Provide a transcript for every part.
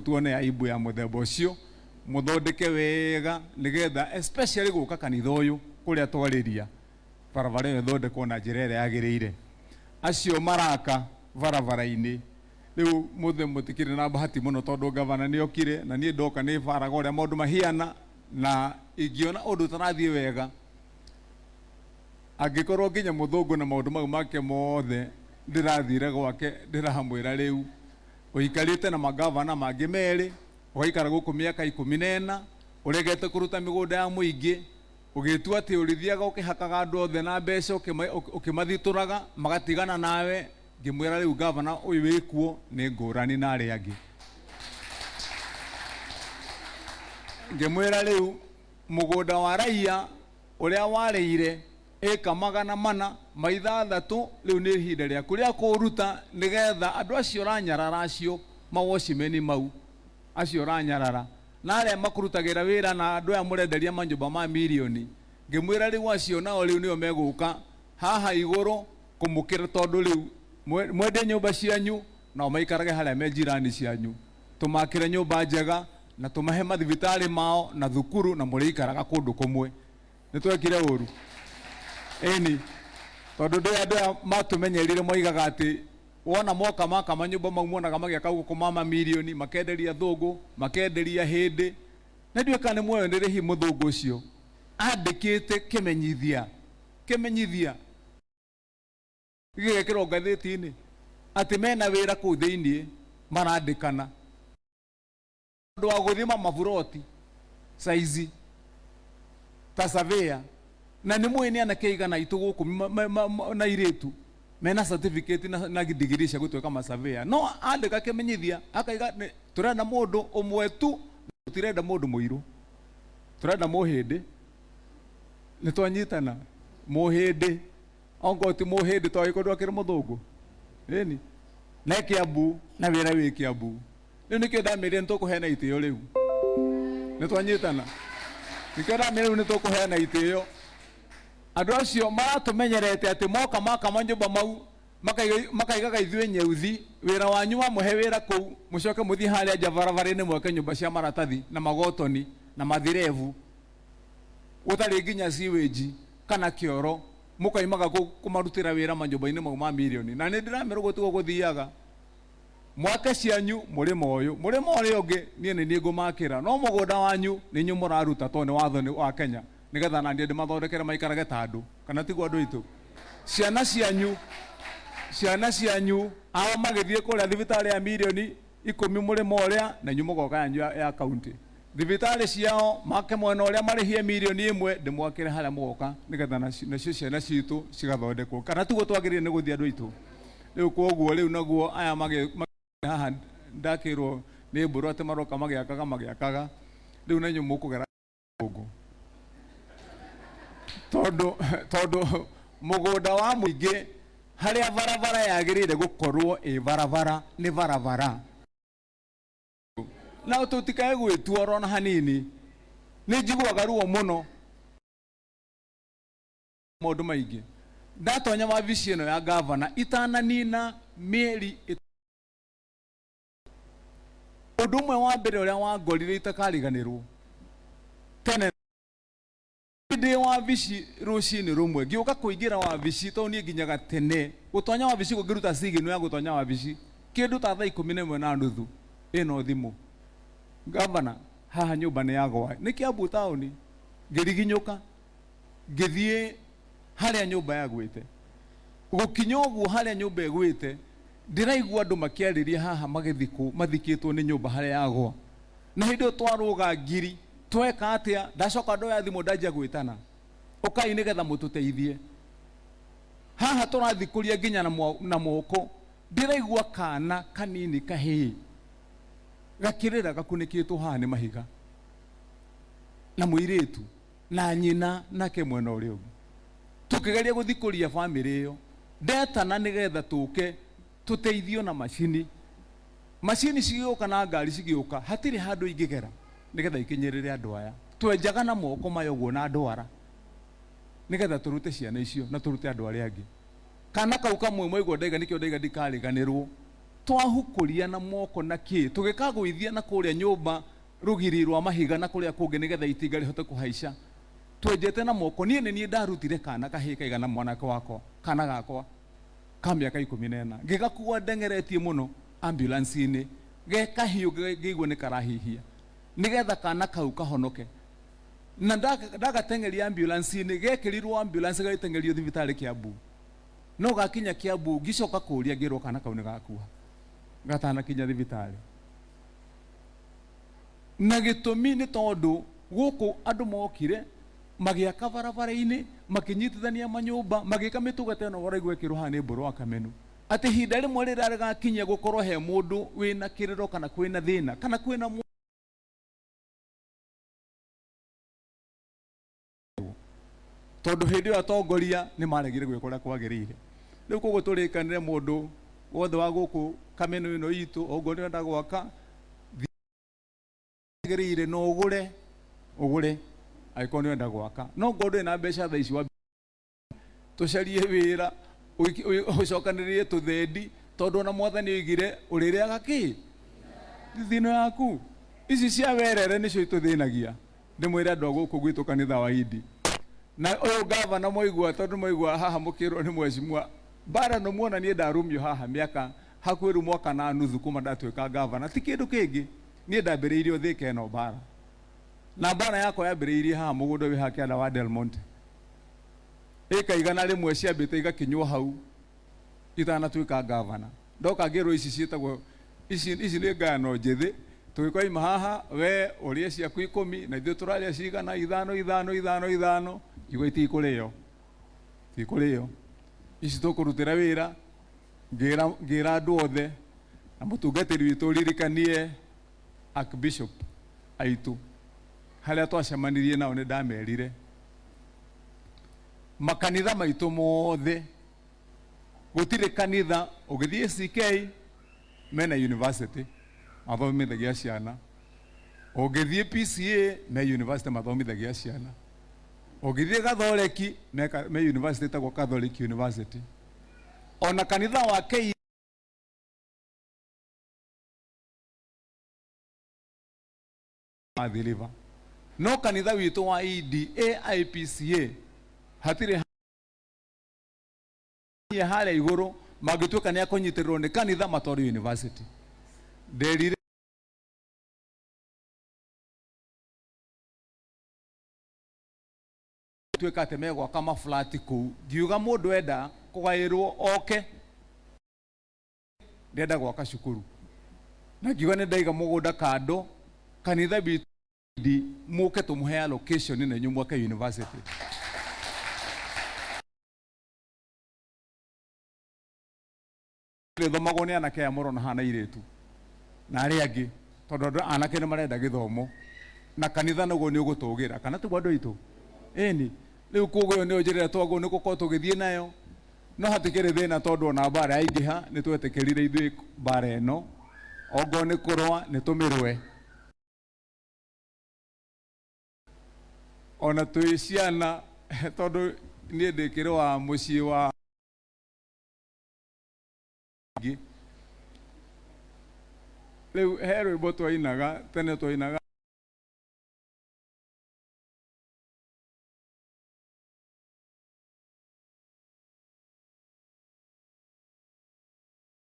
Tuone aibu ya mũthemba ũcio, mũthondeke wega nĩgetha especially gũka kanitha ũyũ kũrĩa twarĩria barabara ĩyo ĩthondekwo na njĩra ĩrĩa yagĩrĩire. Acio maraka barabara-inĩ rĩu mũthe mũtikĩrĩ na bahati mũno tondũ gavana nĩ okire na niĩ ndoka nĩ baraga ũrĩa maũndũ mahiana, na ingĩona ũndũ ũtarathiĩ wega angĩkorwo nginya mũthũngũ na maũndũ mau make mothe ndĩrathire gwake ndĩramwĩra rĩu ũikarĩte na magavana mangĩ merĩ ũgaikara gũkũ mĩaka 14 ũregete kũruta mĩgũnda ya mũingĩ ũgĩtua atĩ ũrĩthiaga ũkĩhakaga andũ othe na mbeca ũkĩmathitũraga magatigana nawe. Ngĩmwĩra rĩu gavana ũyũ wĩkuo nĩ ngũrani na arĩa angĩ. Ngĩmwĩra rĩu mũgũnda wa raia ũrĩa warĩire ĩka 406 rĩu nĩ ihinda rĩaku rĩa kũũruta nĩgetha andũ acio ũranyarara acio mawocimeni mau acio ũranyarara na arĩa makũrutagĩra wĩra na andũ aya mũrenderia manyũmba ma mirioni. Ngĩmwĩra rĩu acio nao rĩu nĩo megũka haha igũrũ kũmũkĩra tondũ rĩu mwendie nyũmba cianyu nao maikarage harĩa me jirani cianyu. Tũmakĩre nyũmba njega na tũmahe mathibitarĩ mao na thukuru na mũrĩikaraga kũndũ kũmwe. Nĩ twekire ũru? Ĩni, tondũ ndĩ andũ aya matũmenyerire moigaga atĩ wona moka maka manyũmba mau monaga magĩaka gũkũ ma mamirioni makenderia thũngũ makenderia hĩndĩ na ndiũĩ kana nĩ muoyonire hihi mũthũngũ ũcio andĩkĩte kĩmenyithia kĩmenyithia gĩgekĩrwo ngathĩti-inĩ atĩ mena wĩra kũu thĩiniĩ marandĩkana ũndũ wa gũthima maburoti saizi ta surveyor na nĩ mũĩ nĩ anake igana aitũ gũkũ na irĩtu mena certificate na degree cia gũtuĩka masurveyor no andĩka kĩmenyithia akaiga tũrenda mũndũ ũmwe tu, tũtirenda mũndũ mũirũ, tũrenda mũhĩndĩ. Nĩ twanyitana mũhĩndĩ, ongorwo ti mũhĩndĩ twagĩkorwo ndwakĩrĩ mũthũngũ ĩni na Kĩambu na wĩra wĩ Kĩambu. Rĩu nĩkĩo ndamĩrire nĩ tũkũheana itĩo rĩu, nĩ twanyitana, nĩkĩo ndamĩrire rĩu nĩ tũkũheana itĩo. Andũ acio maratũmenyerete atĩ moka maka manyũmba mau makaigaga ithuĩ nyeuthi, wĩra wanyu wamũhe wĩra kũu mũcoke mũthiĩ harĩa nja barabara-inĩ mwake nyũmba cia maratathi na magotoni na mathirebu gũtarĩ nginya sewage kana kĩoro, mũkaimaga kũmarutĩra wĩra manyũmba-inĩ mau ma mirioni. Na nĩ ndĩramera ũguo tiguo gũthiaga. Mwake cianyu mũrĩmo ũyũ, mũrĩmo ũrĩa ũngĩ niĩ nĩ niĩ ngũmakĩra, no mũgũnda wanyu nĩ inyuĩ mũraruta tondũ nĩ watho nĩ wa Kenya, nĩgetha na niĩ ndĩmathondekere maikarage ta andũ, kana tiguo andũ aitũ? Ciana cianyu, ciana cianyu ao magĩthiĩ kũrĩa thibitarĩ ya mirioni 10 mũrĩmo ũrĩa, na inyuĩ mũgoka yanyu ya kaunti. Thibitarĩ ciao make mwena ũrĩa marĩhie mirioni 1, ndĩmwakĩre harĩa mũgoka nĩgetha nacio ciana citũ cigathondekwo, kana tiguo twagĩrĩire nĩ gũthiĩ andũ aitũ? Rĩu kwoguo rĩu naguo aya haha ndakĩrwo nĩ mbũrũ atĩ maroka magĩakaga magĩakaga, rĩu na inyuĩ mũkũgera ngũ tondũ mũgũnda wa mũingĩ harĩa barabara yagĩrĩire gũkorwo ĩ barabara nĩ barabara, na tũtikae gwĩtua oro na hanini. Nĩ njiguaga ruo mũno maũndũ maingĩ ndatonya wabici ĩno ya gavana itananina mĩeri ũndũ ũmwe wa mbere ũrĩa wangorire itakariganĩrwo tene ndĩ wabici rũcinĩ rũmwe ngĩũka kũingĩra wabici tondũ niĩ nginyaga tene gũtonya wabici ngĩruta signal ya gũtonya wabici kĩndũ ta thaa 11:30 ĩno thimũ gavana haha nyũmba nĩ yagwa nĩ Kiambu taũni. Ngĩriginyũka ngĩthiĩ harĩa nyũmba yagwĩte, gũkinya ũguo harĩa nyũmba ĩgwĩte ndĩraigua andũ makĩarĩria haha magĩthikwo mathikĩtwo nĩ nyũmba harĩa yagwa, na hĩndĩ ĩyo twarũga ngiri tweka atĩa, ndacoka ndoya thimũ ndanjia gwĩtana ũkai nĩgetha mũtũteithie haha tũrathikũria nginya na moko. Ndĩraigua kana kanini kahĩĩ gakĩrĩra gakunĩkĩtwo haha nĩ mahiga na mũirĩtu na nyina nake mwena ũrĩa ũngĩ, tũkĩgeria gũthikũria bamĩrĩ ĩyo. Ndetana nĩgetha tũke tũteithio na macini, macini cigĩũka na ngari cigĩũka, hatirĩ handũ ingĩgera nĩgetha ikinyĩrĩre andũ aya. Twenjaga na moko maya ũguo na ndwara nĩgetha tũrute ciana icio na tũrute andũ arĩa angĩ. Kana kau kamwe mwaigua ndaiga nĩkĩo ndaiga ndikariganĩrwo. Twahukũria na moko na kĩ, tũgĩkagũithia na kũrĩa nyũmba rũgiri rwa mahiga na kũrĩa kũngĩ nĩgetha itinga rĩhote kũhaica. Twenjete na moko. Niĩ nĩ niĩ ndarutire kana kahĩĩ kaigana mwanake wakwa, kana gakwa ka mĩaka 14, ngĩgakua ndeng'eretie mũno ambulance-inĩ, ge kahiũ ngĩigua nĩ karahihia, nĩgetha kana kau kahonoke. Na ndagateng'eria ambulance-inĩ, gekĩrirwo ambulance gagĩteng'erio thibitarĩ Kiambu. No gakinya Kiambu, ngĩcoka kũũria ngĩrwo kana kau nĩ gakua gatanakinya thibitarĩ. Na gĩtũmi nĩ tondũ gũkũ andũ mokire magĩaka barabara-inĩ, makĩnyitithania manyũmba, magĩka mĩtugo ta ĩno ũraigua ĩkĩrwo haha nĩ Mbũrũ wa Kamenu, atĩ ihinda rĩmwe rĩrĩa rĩgakinya gũkorwo he mũndũ wĩna kĩrĩro kana kwĩna thĩna kana kwĩna tondũ hĩndĩ ĩyo atongoria nĩ maregire gwĩka ũrĩa kwagĩrĩire. Rĩu koguo tũrĩkanĩre mũndũ wothe wa gũkũ Kamenu ĩno itũ, okorwo nĩ ũrenda gwaka agĩrĩire, no ũgũre, ũgũre angĩkorwo nĩ ũrenda gwaka. No ngorwo ndũrĩ na mbeca thaa ici, tũcarie wĩra, ũcokanĩrĩrie tũthendi, tondũ ona Mwathani oigire ũrĩrĩaga kĩ thithino yaku. Ici cia werere nĩcio itũthĩnagia. Ndĩmwĩre andũ a gũkũ gwitũ kanitha wa Idi na ũyũ gavana mwaigua, tondũ mwaigua haha mũkĩrwo nĩ mheshimiwa mbara no muona niĩ ndarumio haha mĩaka hakuhĩ rĩu mwaka na nuthu kuma ndatuĩka gavana, ti kĩndũ kĩngĩ. Niĩ ndambĩrĩirie Thika ĩno mbara, na mbara yakwa yambĩrĩirie haha mũgũnda wĩ haha kĩanda wa Del Monte, ĩka 100 ciambĩte igakinywo hau itanatuĩka gavana. Ndoka ngĩrwo ici ciĩtagwo ici, ici nĩ ngano njĩthĩ. Tũgĩkoima haha we ũrĩe ciaku 10 na ithuĩ tũrarĩa cigana 5 5 5 5. Ngiuga itikũrĩo, itikũrĩo ici, tũkũrutĩra wĩra. Ngĩra andũ othe na mũtungatĩri witũ, ririkanie Archbishop aitũ harĩa twacemanirie nao, nĩ ndamerire makanitha maitũ mothe gũtirĩ kanitha ũgĩthiĩ CK mena university mathomithagia ciana, ũngĩthiĩ PCA me university mathomithagia ciana, ũngĩthiĩ Gathoreki me university ĩtagwo Catholic University, ona kanitha wa K Athi River. No kanitha witũ wa ED AIPCA hatirĩ harĩa igũrũ mangĩtuĩka nĩ akũnyitĩrĩrwo nĩ kanitha matwarwo university. Nderire tuĩka atĩ megwaka maflati kũu, ngiuga mũndũ enda kũgaĩrwo oke, ndĩrenda gwaka cukuru, na ngiuga nĩ ndaiga mũgũnda kando kanitha witũ mũke tũmũhe allocation na inyuĩ mwake university. Rĩthomagwo nĩ anake aya mũrona haha na airĩtu na arĩa angĩ, tondũ andũ anake nĩ marenda gĩthomo na kanitha naguo nĩ ũgũtũgĩra, kana tiguo andũ aitũ? Ĩni rĩu koguo ĩyo nĩyo njĩra ĩrĩa twagwo nĩ gũkorwo tũgĩthiĩ nayo. No hatikĩrĩ thĩna, tondũ ona mbara yaingĩha nĩ twetĩkĩrire ithuĩ mbara ĩno, ongorwo nĩ kũrũa nĩ tũmĩrũe. Ona twĩ ciana, tondũ niĩ ndĩkĩrĩ wa mũciĩ wa rĩu he rwĩmbo twainaga tene, twainaga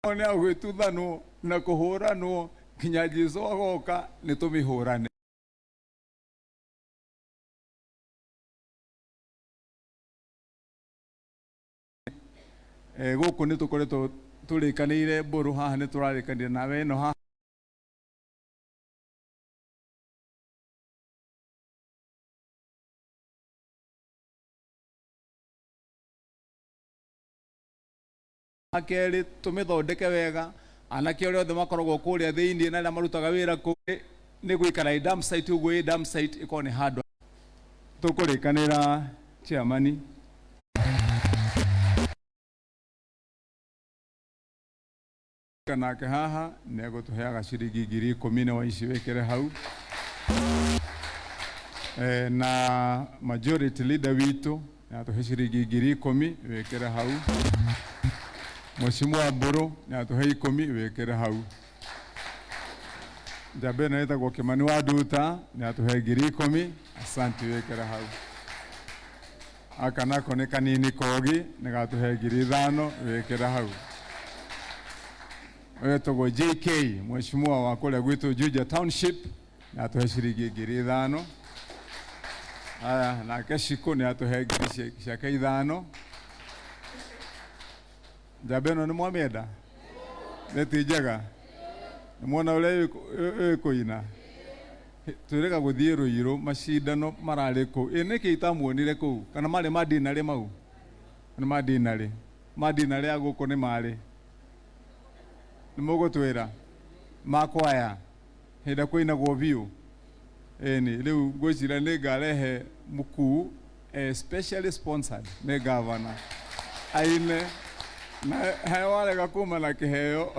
nĩ agwĩtuthanwo na kũhũranwo nginya Jesu agoka, nĩ tũmĩhũrane. Gũkũ nĩ tũkoretwo tũrĩkanĩire mbũrũ haha, nĩ tũrarĩkanire nawe ĩno haha kerĩ tũmĩthondeke wega. Anake arĩa othe makoragwo kũrĩa thĩinĩ na arĩa marutaga wĩra kũu nĩ gũikara ĩ dump site ũguo, ĩ dump site ĩkorwo nĩ handũ tũkũrĩkanĩra. Chairman nake haha nĩ egũtũheaga ciringi 10,000 nĩ wa ici wĩkĩre hau. Na majority leader witũ nĩ atũhe ciringi 10,000 wĩkĩre hau. Mheshimiwa Mburu nĩ atũhe 10 wĩkĩre hau. Njamba ĩno ĩtagwo Kimani wa Nduta nĩ atũhe 10,000, asante, wĩkĩre hau. Aka nako nĩ kanini kogi nĩ gatũhe 5,000, wĩkĩre hau. Wetagwo JK, mheshimiwa wa kũrĩa gwitũ Juja Township, nĩ atũhe ciringi 5,000. Aya, nake Shiko nĩ atũhe 5,000. Njamba ĩno nĩ mwamĩenda? Nĩ ti njega? Nĩ mwona ũrĩa ĩkũina? Twĩrĩga gũthiĩ Rũirũ macindano mararĩ kũu. Ĩ nĩkĩ itamuonire kũu? Kana marĩ ma dinarĩ mau? Nĩ ma dinarĩ. Ma dinarĩ ya gũkũ nĩ marĩ. Nĩ mũgũtwĩra? Ma kwaya. Hĩndĩ kũinagwo biũ. Ĩni, rĩu ngwĩciria nĩ ngarehe mũkuu specially sponsored nĩ governor. Aine na he warega kuma na kĩheo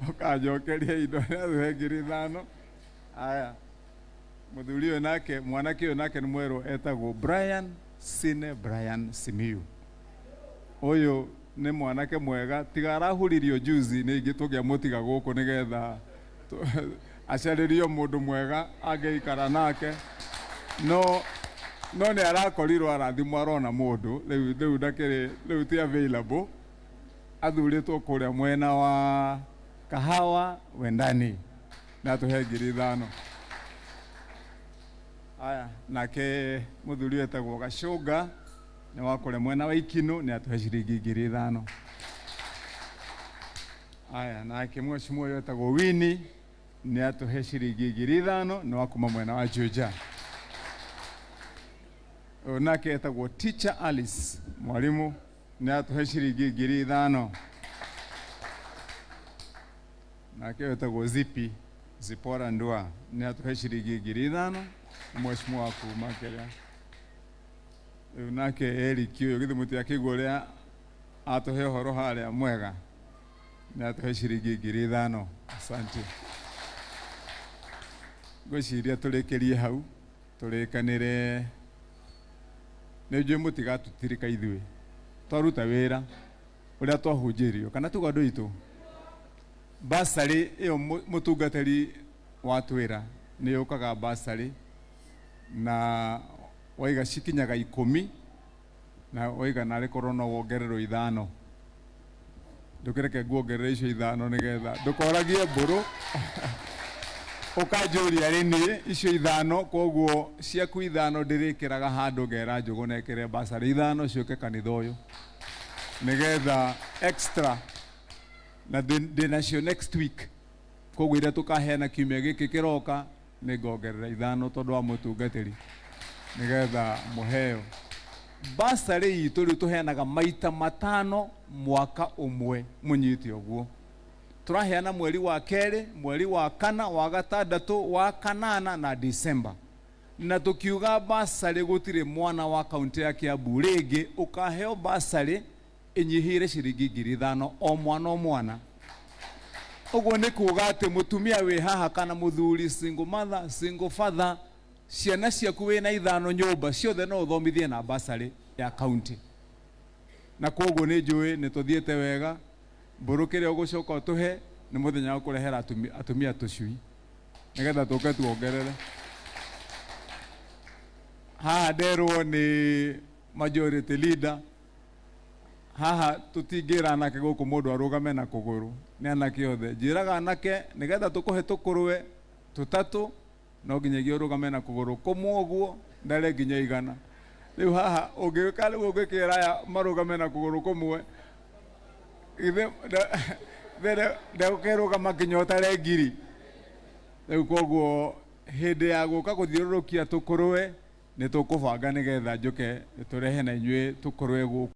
ũkanjokeria indo nĩ atũhe 5,000. Aya, mũthuri ũyũ nake, mwanake ũyũ nake nĩ mwerũ, etagwo Brian Sine Brian Simiyu. Ũyũ nĩ mwanake mwega, tiga arahuririo juzi nĩ ingĩ tũngĩamũtiga gũkũ nĩgetha acarĩrio mũndũ mwega angĩikara nake, no no nĩ arakorirwo arathimwo arona mũndũ rĩu rĩu ndakĩrĩ rĩu ti available, athurĩtwo kũrĩa mwena wa Kahawa Wendani, na atũhe 5,000. Aya, nake mũthuri wetagwo Gacũnga nĩ wa kũrĩa mwena wa Ikinu, nĩ atũhe ciringi 5,000. Aya, nake mheshimiwa ũyũ wetagwo Winnie nĩ atũhe ciringi 5,000, nĩ wa kuma mwena wa Juja. Ũyũ nake etagwo Teacher Alice, mwalimu, nĩ atũhe ciringi 5,000. Nake wetagwo Zipi Zipora Ndua nĩ atũhe ciringi 5,000, mheshimiwa wa kuma kĩrĩa. Rĩu nake Eric ũyũ githĩ mũtiakĩigua ũrĩa atũhe ũhoro harĩa mwega, nĩ atũhe ciringi 5,000, asante. Ngwĩciria tũrĩkĩrie hau, tũrĩkanĩre. Nĩ njũĩ mũtigatũtirika ithuĩ twaruta wĩra ũrĩa twahunjĩirio, kana tuga andũ aitũ basarĩ ĩyo mũtungatĩri watwĩra nĩ yũkaga basarĩ na waiga cikinyaga 10, na waiga narĩ korwo no wongererwo 5. Ndũkĩreke nguongerere icio 5 nĩgetha ndũkoragie mbũrũ ũkanjũria rĩ niĩ icio 5, koguo ciaku 5 ndĩrĩkĩraga handũ ngera Njũgũ nekĩre basarĩ 5 ciũke kanitha ũyũ nĩgetha extra, na ndĩnacio next week, koguo iria tũkaheana kiumia gĩkĩ kĩroka nĩ ngongerera 5 tondũ wa mũtungatĩri nĩgetha mũheo. Basarĩ itũ rĩu tũheanaga maita 5 mwaka ũmwe, mũnyite ũguo. Tũraheana mweri wa 2, mweri wa 4, wa 6, wa 8 na December. Na tũkiuga basarĩ gũtirĩ mwana wa kaunti ya Kiambu rĩngĩ ũkaheo basarĩ ĩnyihĩire ciringi 5,000 o mwana o mwana. Ũguo nĩ kuga atĩ mũtumia wĩ haha kana mũthuri, single mother, single father, ciana ciaku wĩna 5 nyũmba ciothe no ũthomithie na basarĩ ya kaunti. Na koguo nĩ njũĩ nĩ tũthiĩte wega. Mbũrũ kĩrĩa ũgũcoka ũtũhe nĩ mũthenya wa kũrehera atumia tũcui nĩgetha tũke tuongerere. Haha nderwo nĩ majority leader, haha tũtingĩra anake gũkũ mũndũ arũgame na kũgũrũ, nĩ anake othe. Njĩraga anake nĩgetha tũkũhe tũkũrwe tũtatũ no nginyagia ũrũgame na kũgũrũ kũmwe ũguo ndare nginya 100. Rĩu haha ũngĩũka rĩu ũngĩkĩra aya marũgame na kũgũrũ kũmwe, ithe ndegũkĩrũgama nginya ũtare 1,000. Rĩu koguo hĩndĩ ya gũka gũthiũrũrũkia tũkũrwe nĩ tũkũbanga nĩgetha njũke tũrehe na inyuĩ tũkũrwe gũkũ.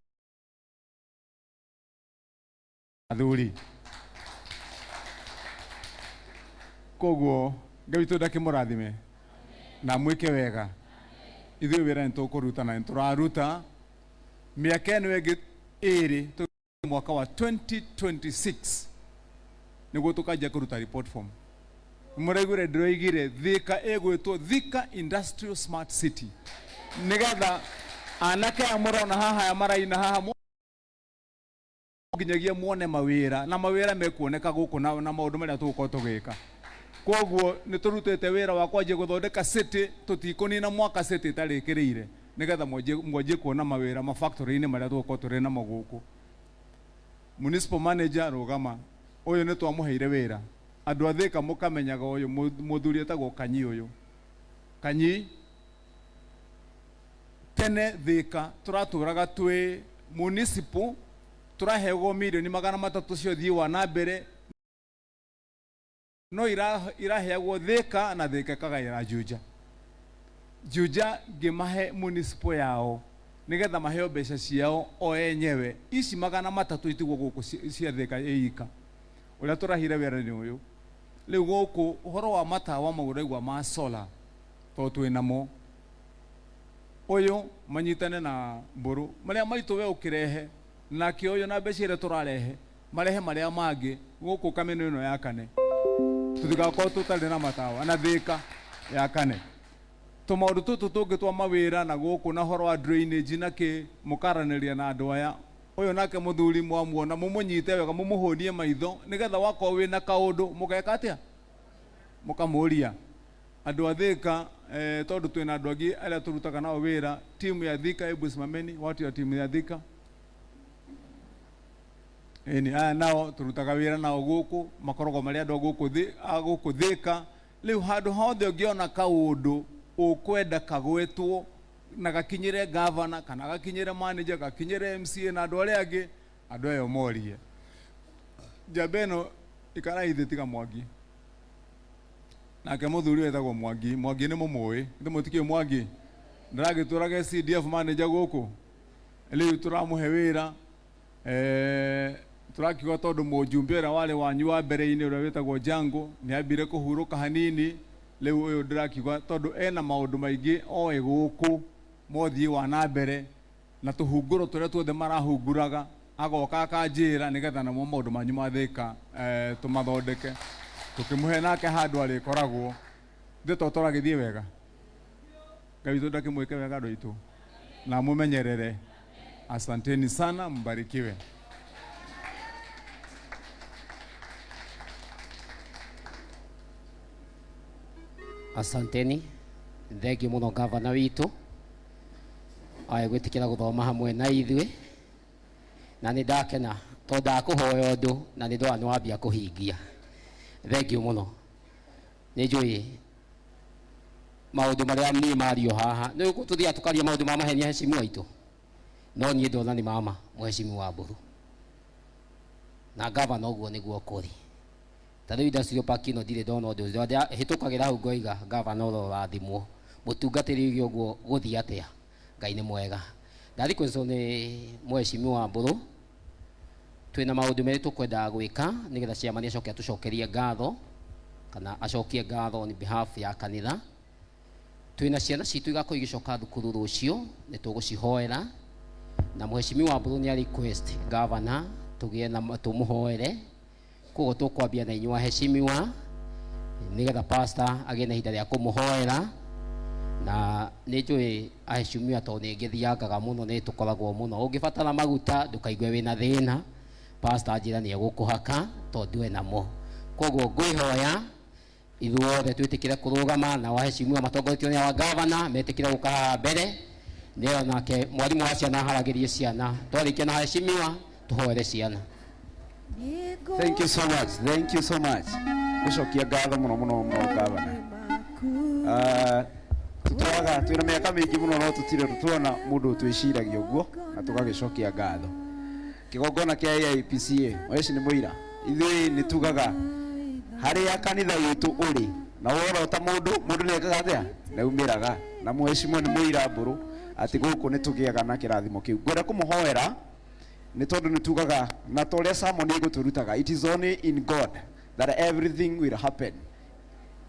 Athuri. Koguo Ngai witũ ndakĩmũrathime na mwĩke wega. Ithuĩ wĩra nĩ tũkũruta na nĩ tũraruta. Mĩaka ĩno ĩngĩ ĩrĩ mwaka wa 2026 nĩguo tũkanjia kũruta report form. Mũraiguire ndĩroigire Thika ĩgwĩtwo Thika Industrial Smart City nĩgetha anake aya mũrona haha aya maraina haha. Nginyagia muone mawĩra na mawĩra mekuoneka gũkũ na maũndũ marĩa tũgũkorwo tũgĩka. Koguo nĩ tũrutĩte wĩra wa kwanjia gũthondeka city, tũtikũnina mwaka city ĩtarĩkĩrĩire, nĩgetha mwanjie kuona mawĩra ma factory-inĩ marĩa tũgũkorwo tũrĩ namo gũkũ. Municipal manager rũgama, ũyũ nĩ twamũheire wĩra. Andũ a Thika mũkamenyaga ũyũ mũthuri etagwo Kanyi ũyũ. Kanyi tene Thika tũratũraga twĩ municipal, tũraheagwo mirioni 300 cia ũthii wa na mbere, no iraheagwo Thika na Thika ĩkagaĩra Juja. Juja ngĩmahe municipal yao nĩgetha maheo mbeca ciao o enyewe. Ici 300 itigwo gũkũ cia Thika ĩika. Ũrĩa tũrahire wĩra nĩ ũyũ. Rĩu gũkũ ũhoro wa matawa mau ũraigua ma solar tondũ twĩ namo. Ũyũ manyitane na mbũrũ marĩa maitũ we ũkĩrehe, nake ũyũ na mbeca iria tũrarehe marehe marĩa mangĩ gũkũ kameno ĩno yakane, tũtigakorwo tũtarĩ na matawa na Thika yakane. Tũmaũndũ tũtũ tũngĩ twa mawĩra na gũkũ na ũhoro wa drainage na kĩ, mũkaranĩria na andũ aya. Ũyũ nake mũthuri mwamuona mũmũnyite wega, mũmũhũnie maitho nĩgetha wakorwo wĩna kaũndũ mũgeka atĩa, mũkamũria. Andũ a Thika, tondũ twĩna andũ angĩ arĩa tũrutaga nao wĩra, timu ya Thika, hebu simameni watu ya timu ya Thika. Ĩni aya nao tũrutaga wĩra nao gũkũ, makoragwo marĩ andũ a gũkũ Thika. Rĩu handũ hothe ũngĩona kaũndũ ũkwenda kagwetwo na gakinyĩre gavana kana gakinyĩre manager, gakinyĩre MCA na andũ arĩa angĩ, andũ aya morie. Njamba ĩno ikarai thĩ tiga Mwangi. Nake mũthuri wetagwo Mwangi, Mwangi nĩ mũmũĩ, ithe mũtikĩũĩ Mwangi? Ndaragĩtũraga CDF manager gũkũ. Rĩu tũramũhe wĩra, tũrakiuga tondũ mũjumbe ũrĩa warĩ wanyu wa mbere-inĩ ũrĩa wĩtagwo Jango nĩ ambire kũhurũka hanini. Rĩu ũyũ ndĩrakiuga tondũ ena maũndũ maingĩ oĩ gũkũ mothiĩ wa na mbere na tũhunguro tũrĩa tuothe marahunguraga, agoka akanjĩra nĩgetha namo maũndũ manyu ma Thika, tũmathondeke. Tũkĩmũhe nake handũ arĩkoragwo. Ithuĩ to tũragĩthiĩ wega. Ngai witũ ndakĩmwĩke wega andũ aitũ na mũmenyerere. Asanteni sana, mbarikiwe. Asanteni, thengiũ mũno gavana witũ aye gwĩtĩkĩra gũthoma hamwe na ithuĩ, na nĩ ndakena tondũ ndakũhoya ũndũ na nĩ ndona nĩ wambia kũhingia. Thengiũ mũno. Nĩ njũĩ maũndũ marĩa niĩ mario haha nĩ tũthiaga tũkaria maũndũ ma mahenia heshimiwa aitũ, no niĩ ndona nĩ mama mũheshimiwa Mbũrũ na gavana ũguo nĩguo kũrĩ. Ta rĩu industrial park ĩno ndirĩ ndona ũndũ ũcio, hĩtũkagĩra hau ngoiga gavana ũrĩa ũrathimwo mũtungatĩri ũyũ ũguo gũthiĩ atĩa. Ngai nĩ mwega. Ndathi kwĩrwo nĩ mũheshimiwa Mbũrũ twĩna maũndũ merĩ tũkwendaga gwĩka nĩgetha chairman acoke atũcokerie ngatho kana acokie ngatho on behalf ya kanitha. Twĩna ciana citũ igakorwo igĩcoka thukuru rũciũ, nĩ tũgũcihoera na mũheshimiwa Mbũrũ nĩ a request governor tũgĩe na tũmũhoere. Koguo tũkwambia na inyuĩ aheshimiwa nĩgetha pastor agĩe na ihinda rĩa kũmũhoera, na nĩ njũĩ aheshimiwa tondũ nĩ ngĩthiangaga mũno, nĩ tũkoragwo mũno. Ũngĩbatara maguta ndũkaigue wĩna thĩna, pastor anjĩra nĩ egũkũhaka tondũ enamo. Koguo ngwĩhoya ithuothe twĩtĩkĩre kũrũgama na waheshimiwa matongoretio nĩ awa gavana metĩkĩre gũka haha mbere, nĩyo nake mwarimũ wa ciana aharagĩrie ciana. Twarĩkia na heshimiwa tũhoere ciana. Thank you so much. Thank you so much. Gũcokia ngatho mũno mũno mũno gavana. Tũtũraga twĩna mĩaka mĩingĩ mũno no tũtirĩ tũrona mũndũ ũtwĩciragia ũguo na tũgagĩcokia ngatho. Kĩgongona kĩa AIPCA, oeci nĩ mũira. Ithuĩ nĩ tugaga harĩa kanitha witũ ũrĩ na worota mũndũ, mũndũ nĩ ekaga atĩa? Nĩ aumĩraga. Na mũheshimiwa nĩ mũira Mbũrũ atĩ gũkũ nĩ tũgĩaga na kĩrathimo kĩu. Ngwenda kũmũhoera nĩ tondũ nĩ tugaga na ta ũrĩa sermon ĩgũtũrutaga, it is only in God that everything will happen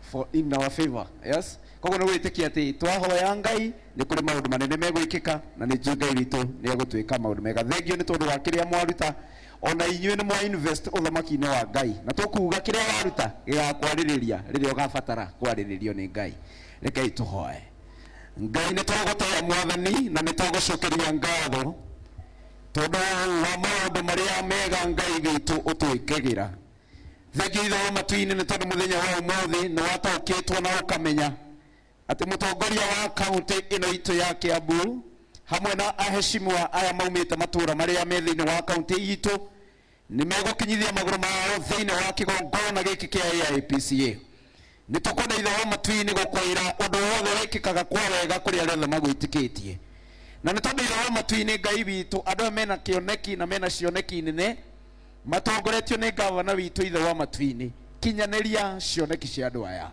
for in our favor. Yes? Koguo nĩ gwĩtĩkia atĩ twahoya Ngai nĩ kũrĩ maũndũ manene megwĩkĩka na nĩ njũĩ Ngai witũ nĩ egũtwĩka maũndũ mega. Thengiũ nĩ tondũ wa kĩrĩa mwaruta, ona inyuĩ nĩ mwa invest ũthamaki-inĩ wa Ngai, na tũkuga kĩrĩa waruta gĩgakwarĩrĩria rĩrĩa ũgabatara kwarĩrĩrio nĩ Ngai. Rekei tũhoe. Ngai nĩ twagũtĩa Mwathani na nĩ twagũcokeria ngatho Tondũ wa maũndũ marĩa mega Ngai witũ ũtwĩkagĩra. Thengiũ Ithe wa matu-inĩ nĩ tondũ mũthenya wa ũmũthĩ nĩ wataũkĩtwo na ũkamenya atĩ mũtongoria wa kaunti ĩno itũ ya Kiambu hamwe na aheshimiwa aya maumĩte matũra marĩa me thĩinĩ wa kaunti itũ nĩ megũkinyithia magũrũ mao thĩinĩ wa kĩgongona gĩkĩ kĩa AIPCA. Nĩ tũkwenda Ithe wa matu-inĩ gũkwĩra ũndũ wothe wĩkĩkaga kwa wega kũrĩ arĩa othe magwĩtĩkĩtie. Na nĩ tondũ Ithe wa matu-inĩ Ngai witũ andũ aya mena kĩoneki na mena cioneki nene matongoretio nĩ gavana witũ Ithe wa matu-inĩ, kinyanĩria cioneki cia andũ aya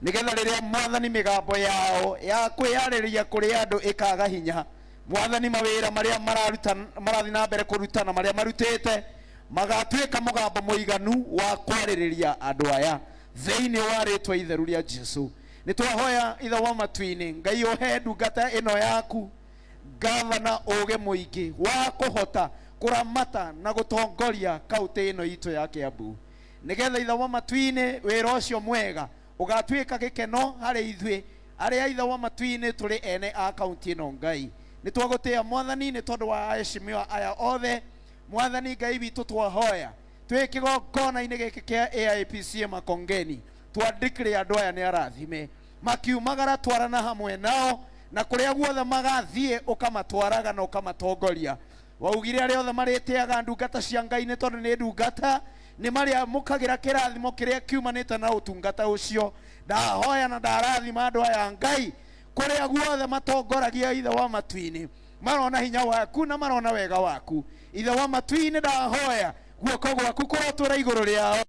nĩgetha rĩrĩa Mwathani mĩgambo yao ya kwĩyarĩria kũrĩ andũ ĩkaga hinya, Mwathani mawĩra marĩa mararuta marathiĩ na mbere kũruta na marĩa marutĩte magatuĩka mũgambo mũiganu wa kwarĩrĩria andũ aya thĩinĩ wa rĩtwa itheru rĩa Jesu. Nĩ twahoya Ithe wa matu-inĩ Ngai ũhe ndungata ĩno yaku gavana ũgĩ mũingĩ wa kũhota kũramata na gũtongoria kaunti ĩno itũ ya Kiambu nĩgetha Ithe wa matu-inĩ wĩra ũcio mwega ũgatuĩka gĩkeno harĩ ithuĩ arĩa Ithe wa matu-inĩ tũrĩ ene a kaunti ĩno. Ngai nĩ twagũtĩĩa Mwathani nĩ tondũ wa aheshimiwa aya othe. Mwathani Ngai witũ twahoya twĩ kĩgongona-inĩ gĩkĩ kĩa AIPCA Makongeni twandĩkĩre andũ aya nĩ arathime makiumagara twarana hamwe nao na kũrĩa guothe magathiĩ ũkamatwaraga na ũkamatongoria. Waugire arĩa othe marĩtĩaga ndungata cia Ngai nĩ tondũ nĩ ndungata nĩ marĩamũkagĩra kĩrathimo kĩrĩa kiumanĩte na ũtungata ũcio. Ndahoya na ndarathima andũ aya Ngai kũrĩa guothe matongoragia Ithe wa matu-inĩ marona hinya waku na marona wega waku. Ithe wa matu-inĩ ndahoya guoko gwaku kũrotũra igũrũ rĩao.